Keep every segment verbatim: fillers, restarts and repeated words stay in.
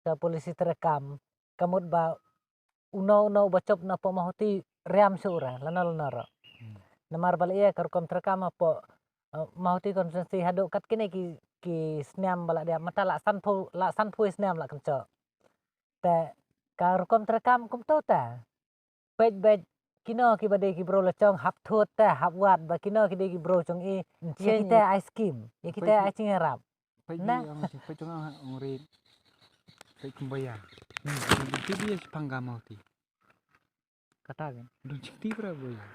ka polisi treikam, ka mut ba uno uno ba jop na pdeng Mawhati riam shuh re, lano lano ruh. Namar ba la ïa ka rukom treikam hapoh, eh, Mawhati constituency haduh kat kine ki, ki snem ba la dep, mynta la sanphew, la sanphew snem la kynjoh. Te ka rukom treikam kumto te. Peit beit kino kiba dei ki bro la jong hap thut te, hap wad ba kino ki dei ki bro jong i. Ïa kite ai skim, ïa kite ai jingïarap. Peit na. Ong jing peit jong ang ong rit. Peit kumba ïa. Ti bi ïa sipang ga Mawhati. Kata kan. Don jingtip ra ba ïa.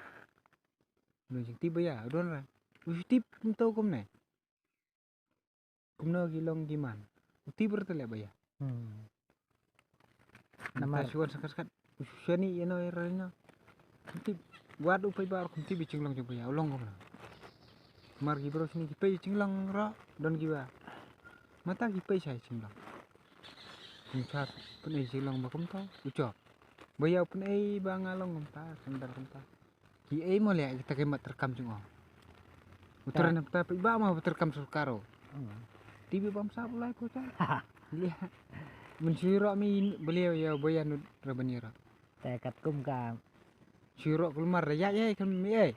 Don jingtip ba ïa, don ra. U tip kumto kumne. Kumno ki long ki man. U tip ra te leh ba ïa. Hmm. Namar shuwa sakat sakat. U shani ïa no ïa ra ïa no. Kum tip. Wat u peit ba kum tip ïa jinglong jong ba ïa. U long kumno. Mar ki bro shani ki peit ïa jinglong ra. Don ki ba. Mata ki peit shai jinglong. Kum shat pynei jinglong ba kumto. U jop. Ba ïa u pynei ba nga long kumta. Sendar kumta. Ki ei mo leh kita ki mat treikam jong o. Utar na pta peit ba mo treikam sorkar o. Ti bi bam sa bulai ko cha. Leh. Mun shu ïaroh mi beliau ïa boyan nud ra ban ïaroh. Te katkum ka. Shu ïaroh kulmar ra ïa ïa kan mi ei.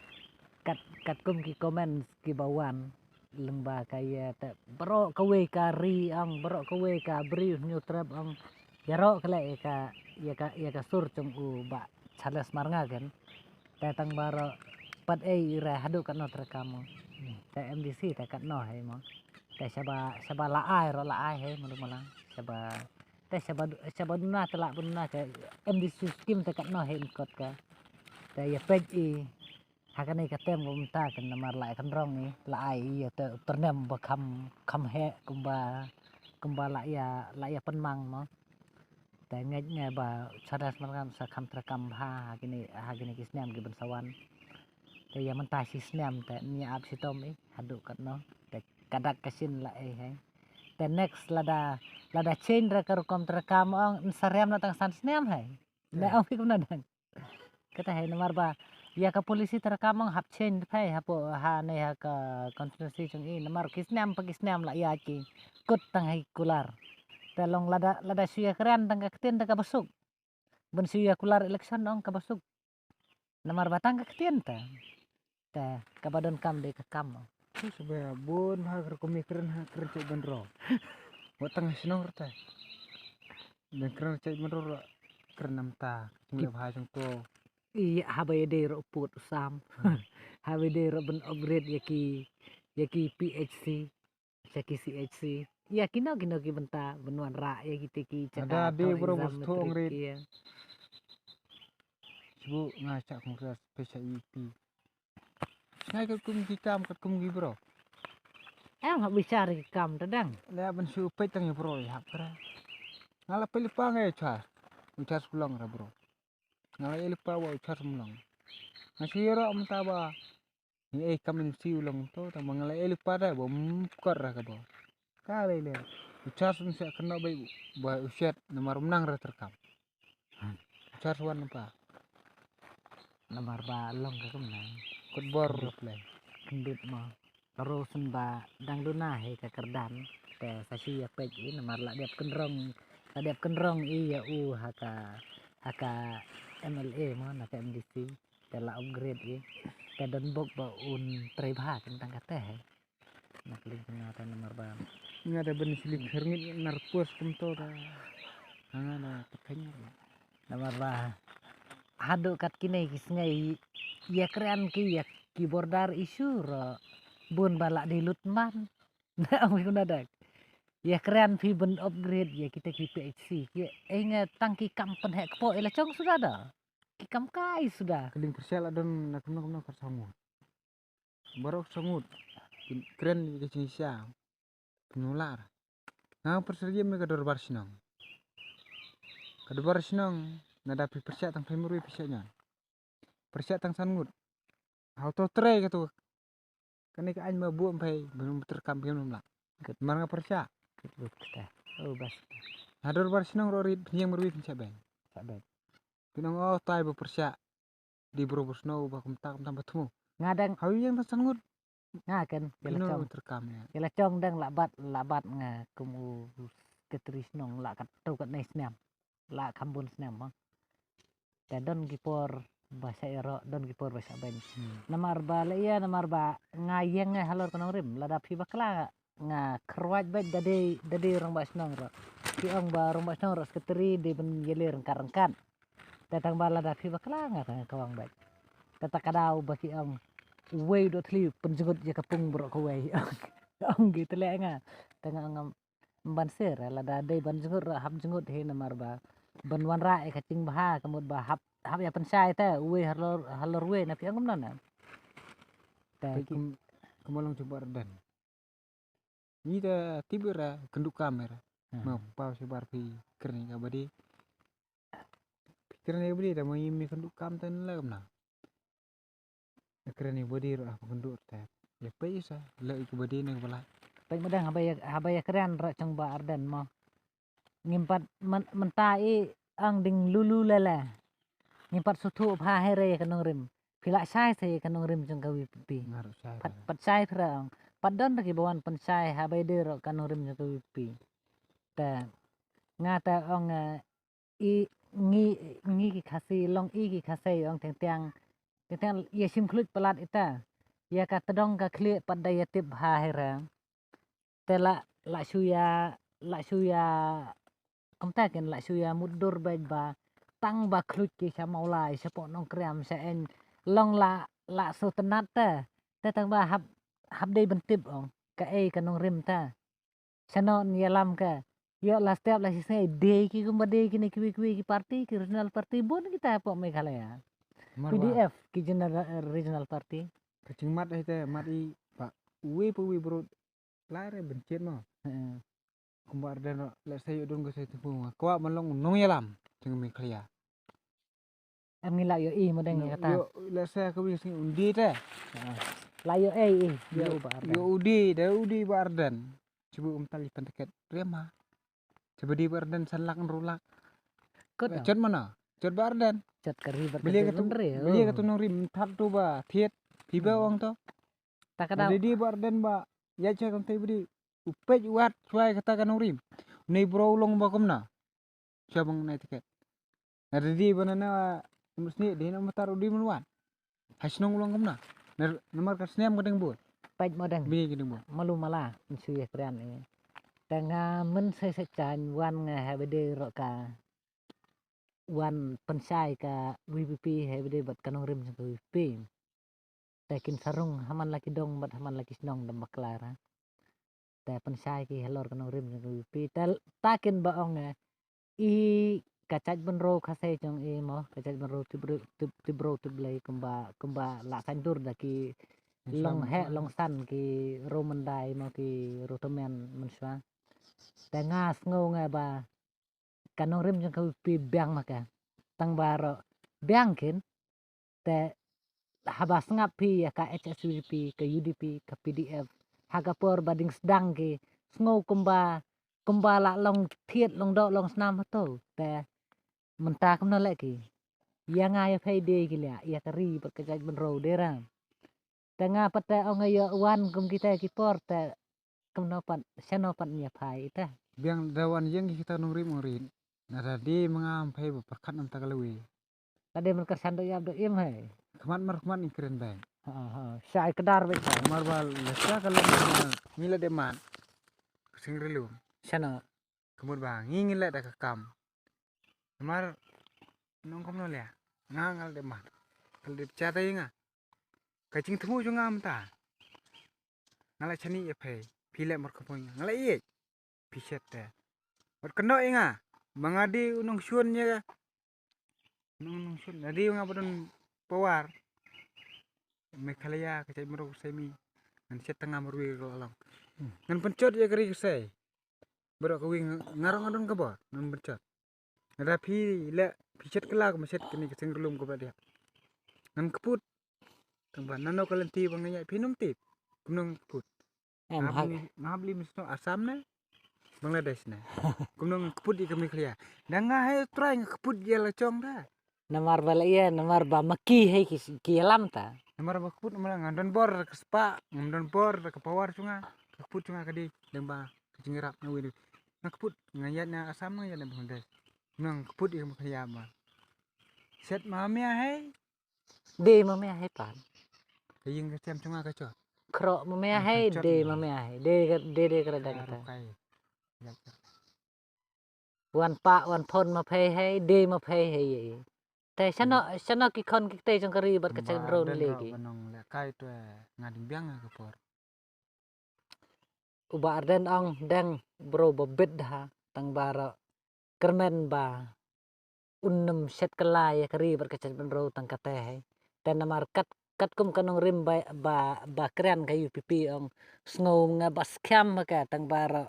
Kat, katkum ki comments kiba wan. Lyngba ka ïa te baroh kawei ka ri ong, baroh kawei ka briew Hynñiewtrep ong. Ïaroh ka leh ïa ka, ïa ka, ïa ka sur jong u Bah Charles Marnga kan. Te tang baroh pat ei ira haduh katno treikam. Te MDC te katno hei mo. Te shaba, shaba la ai ruh la ai hei mo malang. Shaba, te shaba, shaba duna te la duna te MDC skim te katno hei kot ka. Te ïa peit i ha kane ka tem kumta kan namar la ai kynrong i, la ai ïa te u tyrnem ba kham, kham heh kumba, kumba la ïa, la ïa pynmang mo. Te ngeit nga ba Charles Marnga sa kham treikam bha ha kine, ha kine ki snem ki ban sa wan. Te ïa mynta shi snem te nia ap shitom i haduh katno. Te ka dak ka shin la ei hei. Te next lada, lada change ra ka rukom treikam ong yn sa riam na tang san snem hei. Ne ong phi kumno dang. Kata hei namar ba ïa ka polisi treikam ong hap change phai hapoh ha ne ha ka constituency jong i namar ki snem pa ki snem la ïa ki kut tang hei kular. Te long lada, lada shu ïa kren tang ka ktien te kaba suk. Ban shu ïa kular election ong kaba suk. Namar ba tang ka ktien te. Te kaba donkam dei ka kam. Te shu ba bun ha ka rukom ïa kren ha kren check ban ro. Wat tang ha shnong rta. Ban kren check ban ro kren namta. Ka jingleh bha jong to. Ïa haba ïadei ruh pud u sam. Haba ïadei ruh ban upgrade ïa ki, ïa ki PHC. Sha ki CHC. Ïa kino kino ki bynta ban wanrah ïa kita ki jaka. Ada de bro exam bos to matric ong rit. Ïa. Sbu nga chak kong ras pe sha ipi. Ngai katkum ki kam katkum ki bro. Em hap bichar ki kam tadang. Le ban shu peit tang ïa bro ïa hap kra. Nga la peit lypa ngai char. Char skulong ra bro. Nga la ïa lypa wa char sumlong. Nga shu ïa ro mynta ba. Ni ei kam in si u long to ta ma nga la ei lypa da ba mkor ra ka ba. Ka lei lei. U char sun sa kano bai ba u shet namar um nang ra treikam. U char wan pa. Namar ba long ka kam nang. Kot bor rap lei. Kyndit ma. Ro sun ba dang duna hei ka kyrdan. Te sa shi ïa peit i namar la dep kynrong. La dep kynrong i ïa u ha ka, ha ka MLA ma na ka MDC. Te la upgrade i. Te don bok ba un trei bha kan tang kata hei. Na kling kena ta namar ba. Nga da ban sili kher ngit nar pos kumto ta. Nga da ta kenya. Namar ba. Haduh kat kine ki sngai ïa kren ki ïa ki border issue ro. Bun ba la di lut man. Na ong kuna dak. Ïa kren phi ban upgrade ïa kita ki PHC. Ki ei nga tang ki kam pynhek kpo ila chong suda da. Ki kam kai suda. Kling pyrshah la don na kumno kumno kar sangu. Barok sangut. Kren ïa ka jingshisha. Pynlong lar. Nga pyrshah ïa me ka dorbar shnong. Ka dorbar shnong. Nga da phi pyrshah tang phi murwi pyrshah nyan. Pyrshah tang san ngut. Hau to trei ka tu. Kane ka ain ma bu phi bym ter kam bym la. Mar nga pyrshah. Oh bas. Ha dorbar shnong ro rit pynïang murwi pynshah beng. Shah beng. Pynong o tai ba pyrshah. Di bro bro snow ba kumta kumta ba thmu. Nga dang. Hau yang ta sangut. Nga kan. Kela chong. Terkam ya. Kela chong dang labat labat nga kum u. ka tri shnong la katto katne snem. La kham bun snem mo. Te don ki por ba shah ïaroh, don ki por ba shah beiñ. Namar ba la ïa, namar ba nga ïeng nga halor ka nongrim, lada phi bakla nga kyrwat bad da dei, da dei rangbah shnong ruh. Ki ong ba rangbah shnong ruh secretary dei ban ïaleh ryngkat ryngkat. Te tang ba lada phi bakla nga tang ka wang bad. Te ta ka daw ba ki ong uwei u dohthli pynjngut ïa ka pung baroh kawei. Ong ki te leh nga. Te nga ong ban sir lada dei ban jngut ruh hap jngut hi namar ba ban wanrah ïa ka jingbha ka mut ba hap, hap ïa pynshai te uwei halor, halor uwei na phi ong kumno na. Te ki kum, kumno long jubor dan. Ni ta tip ïa ra kynduh kam ïa ra. Ma paw shabar phi kren ïa ka ba dei. Phi kren ïa ka ba dei ta ma ïa me kynduh kam te na la kumno. Kren ïa ka ba dei ruh ah kynduh te. Ïa phi sa la ïa ka ba dei ne ka ba lai. Peit ma dang haba ïa, haba ïa kren ruh chong ba arden mo. Ngim pat mynta i ang ding lulu lele. Ngim pat suthu pha hei re ka nongrim. Phi la shai sa ïa ka nongrim jong ka VPP. Nga ruh shai. Pat, pat shai phra ong. Pat don ki ba wan pynshai ha bai de ro ka nongrim jong ka VPP. Te nga te ong i ngi, ngi ki Khasi long i ki Khasi ong teng teng. Teng teng ïa shim khluit palat ita. Ïa ka tdong ka khlieh pat da ïa tip ha hei re. Te la, la shu ïa, la shu ïa, kumta kin la shu ïa mutdur bad ba tang ba khluit ki sha Mawlai sha Pok Nongkriam sha en long la, la shu tnat te. Te tang ba hap, hap dei ban tip ong ka ei ka nongrim te. Shano ïalam ka. Ïoh la step la shisnei dei ki kumba dei kine kiwei kiwei ki party ki regional party bun kita hapoh Meghalaya. PDF ki general, regional party. Ka jingmat hi te mat i ba uwei pa uwei bro. Lai re ban chet mo. Kumba arden ro la sa ïoh don ka sa tu pung. Kwah ban long nongïalam jong Meghalaya. Em ngi la ïoh i mo dang ïa kata. Ïoh la sa ka wi sing undi te. La ïoh ei i. Ïoh ba arden. Ïoh undi da undi ba arden. Cuba um tali pentaket rema. Cuba di ba arden san lak ru lak. Kot. Chot mana? Chot ba arden. Chot ka ri ba arden. Beli ka tu nongrim that tu ba thiet. Phi ba ong to. Ta ka dau. Di ba arden ba ïa cha kan te bri. U pej wat chwai kata ka nongrim. Nei bro long ba kumna. Sha bang nai tiket. Na ready ba na na musni de na matar udi mun wan. Ha shnong long kumna. Na namar ka snem ka deng bur. Pait mo deng. Bini ka deng bur. Malu mala nsu ya krian ni. Tanga men sai sai chan wan nga ha bede ro ka wan pynshai ka VPP ha bede bat ka nongrim ka VPP. Te kin sarung haman la ki dong bad haman la ki shnong dam bakla ra. Te pynshai ki halor ka nongrim jong ka VPP. Te ta kin ba ong eh, i ka chait ban ro ka sei jong i mo, ka chait ban ro tip ro tip, tip ro tip lei kumba, kumba la sandur da ki long he long san ki ro mandai mo ki ro temen mynshwa. Te nga sngew nga ba ka nongrim jong ka VPP biang ma ka. Tang ba ro biang kin te haba sngap phi ïa ka HSPDP, ka UDP, ka PDF, ha ka por ba ding sdang ki sngew kumba, kumba la long thied long doh long snam hato te mynta kumno leh ki. Ïa nga ïa phei de ki leh ïa ka ri bad ka jaid bynriew de ra. Te nga pat te ong nga ïoh wan kum kita ki por te kumno pat shano pat ïa phai ita. Biang da wan ïeng kita nongrim nongrim. Na da de ma nga phai ba pyrkhat nam ta ka lewi. Lade man ka shan do yap do im hai. Khmat mar khmat ni kren bang. Ha ha. Shai kedar bang shai. Mar bal lesa ka lem ni lade man. Sing relu. Shana. Kemut bang ngi ngi lada ka kam. Mar nong kom no lea. Nga nga lade man. Kal dip chata inga. Ka jingthmu jong nga mynta. Nga la chani ïa phi. Phi leh mar khapoi nga. Nga la ïeit. Phi shet te. Wat kano ïa nga. Ma nga di u nongshun ïa. Nong nongshun. Na di nga ba don power. Meghalaya ka chai maro ka semi. Ngan shet tanga marwi ka long. Ngan pynchot ïa ka ri ka sei. Baroh ka wi nga rong nga don ka bor. Ngan pynchot. Lada phi leh phi shet kylla ka ma shet kane ka seng rlum ka ba dia. Ngan kput. Tang ba nano ka lynti ba nga ïaid phi nym tip. Kumno ngan kput. Em, nga hap li, nga hap li misno Assam ne Bangladesh ne. Kumno ngan kput ïa ka Meghalaya. Da nga hai trai nga kput ïa la chong da. Namar ba la ïa, namar ba ma ki hai ki, ki ïalam ta. Namar ba kput namar nga don bor ka spa, ngam don bor ka power chunga. Ka kput chunga ka di dang ba ka jingrap na wi. Nga kput, nga ïaid na Assam, nga ïaid na Bangladesh. Nga kput ïa ka khaya ba. Shet ma mia hei. Dei ma mia hei pan. Ka ïing ka sem chunga ka chot. Khro ma mia hei, dei ma mia hei. Dei ka, dei, dei ka radang ta. Wan pa, wan phon ma phei hei, dei ma phei hei, ïa, ïa. Te shano, shano ki khon ki ktei jong ka ri bad ka chang ro legi. Ba nong le kai tu, eh, nga ding biang ka por. U Bah Ardent ong dang bro ba bit ha, tang ba ro kyrmen ba un nym shet kylla ïa ka ri bad ka chang ro tang kata hei. Te namar kat, katkum ka nongrim ba, ba, ba kren ka U P P ong sngew nga ba skhem ha ka tang ba ro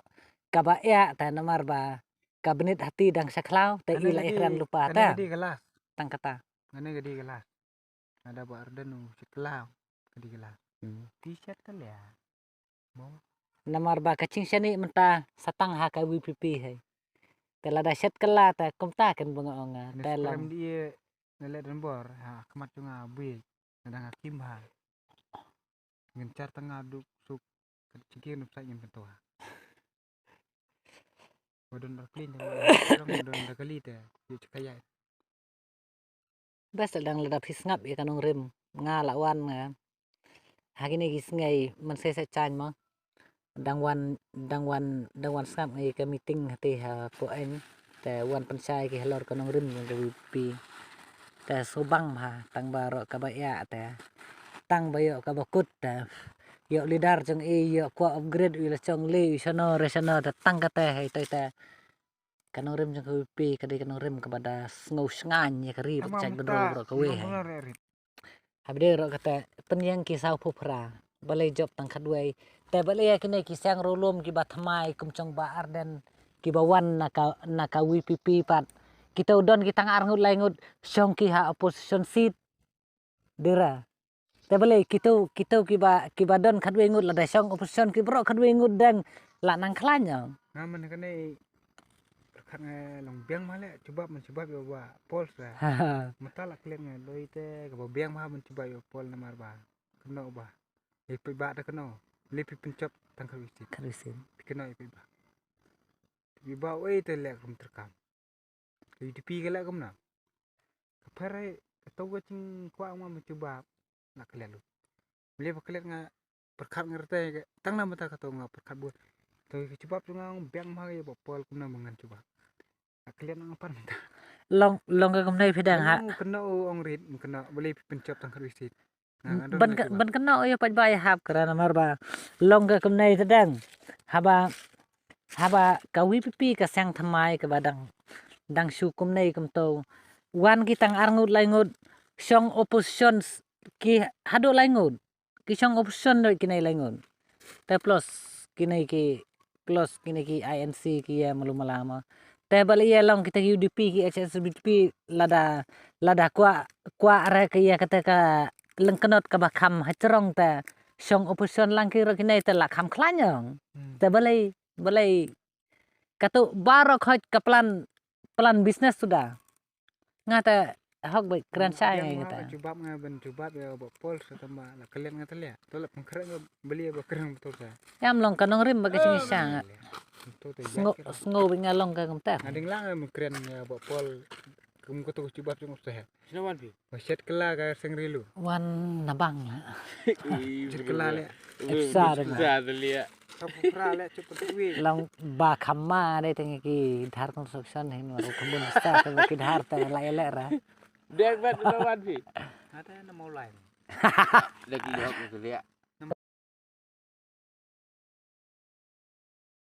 kaba ïa te namar ba ka bnit hati dang sha khlaw, te i la i kren lupa ta. Kane ka dei ka last. Tang kata. Kane ka dei ka last. Lada Bah Ardent u shet kylla, ka dei ka last. Hmm. Ti shet kylla. Mo. Namar ba ka ching shani mynta sa tang ha ka V P P hei. Te lada shet kylla ta kumta kan ba nga ong nga. Te lang. Di ne le don bor, ha, khmat jong nga bui. Lada nga kim bha. Ngin char tang nga duk suk. Ka chiki nup sa ngin kan tuha. Wadon dar klin, wadon dar kali te, yu chakaya. Bas dang lada phi sngap ïa ka nongrim, nga la wan nga. Ha kine ki sngi man se se chan ma. Dang wan, dang wan, dang wan sngap ngi ka meeting hati ha Pu Ain. Te wan pynshai ki halor ka nongrim jong ka V P P. Te subang bha, tang ba ro kaba ïa te. Tang ba ïoh kaba kut te. Ïoh leader jong i, ïoh kwah upgrade, ïoh la chong le, ïoh shano re shano te tang kata hei te te. Ka nongrim jong ka V P P ka dei ka nongrim kaba da sngew shngaiñ ïa ka ri bad ka jaitbynriew baroh kawei hei. Haba dei ruh kata pynïeng ki saw phew phra, balei jop tang khatwei. Te balei ïa kine ki seng ru lum kiba thymmai kum jong Bah Ardent kiba wan na ka, na ka V P P pat. Kito don ki tang ar ngut lai ngut shong ki ha opposition seat. Dira. Te balei kito, kito kiba, kiba don khatwei ngut lada shong opposition ki baroh khatwei ngut dang la nang khlaiñ ïa. Nga man kane pyrkhat nga long biang ma le, jubab man jubab ïa ba Paul sa. Mata la klet nga doi te kaba biang ma man jubab ïa Paul namar ba. Keno ba. Ïa phi ba te keno. Le phi pynjop tang khatwei seat. Khatwei seat. Keno ïa phi ba. Phi ba wei te le kum terkam. Ka U D P ka leh kumno. Ka pher ai, ka to ka jingkwah ma mynjubab. Nga klet lu. Balei ba klet nga pyrkhat nga rta ka tang na mynta ka to nga pyrkhat bun. To ka jubab jong nga ong biang ma ïa ba Paul kumno ma ngan jubab. Nga klet nga pan mynta. Long, long ka kumno phi dang ha. Keno ong rit, keno balei phi pynjop tang khatwei seat. Ban kynnoh ïa paidbah ïa hap kren namar ba long ka kumne te dang haba, haba ka VPP ka seng thymmai kaba dang, dang shu kumne kumto. Wan ki tang ar ngut lai ngut shong opposition ki haduh lai ngut ki shong opposition dei kine lai ngut. Te plus kine ki plus kine ki INC ki ïa malu mala ma. Te ba la ïa long kita ki UDP ki HSPDP lada, lada kwah, kwah re ka ïa kata ka lyngknot kaba kham ha jrong te shong opposition lang ki re kine te la kham khlaiñ ong. Te balei, balei katu baroh khoit ka plan, plan business suda. Nga te hok ba kren shai nga te. Jubab nga ban jubab ïa ba Paul sa tamba la klet nga te lia. To la pengkren nga beli ba kren betul sa. Ïam long ka nongrim ba ka shisha nga. Sngo, sngo ba nga long ka kumta. Nga ding lang ban kren ïa ba Paul kum katu jubab jong sa. Sino wan pi? Ba shet kela ka seng rilu. Wan nabang la. Shet kela le. Epsa de lia. Long ba khama de teng ki dhar construction hin waru kebun sa te ki dhar te la ele ra. Dek bet no wan pi. Ada na mau lain. Dek lihok tu lia.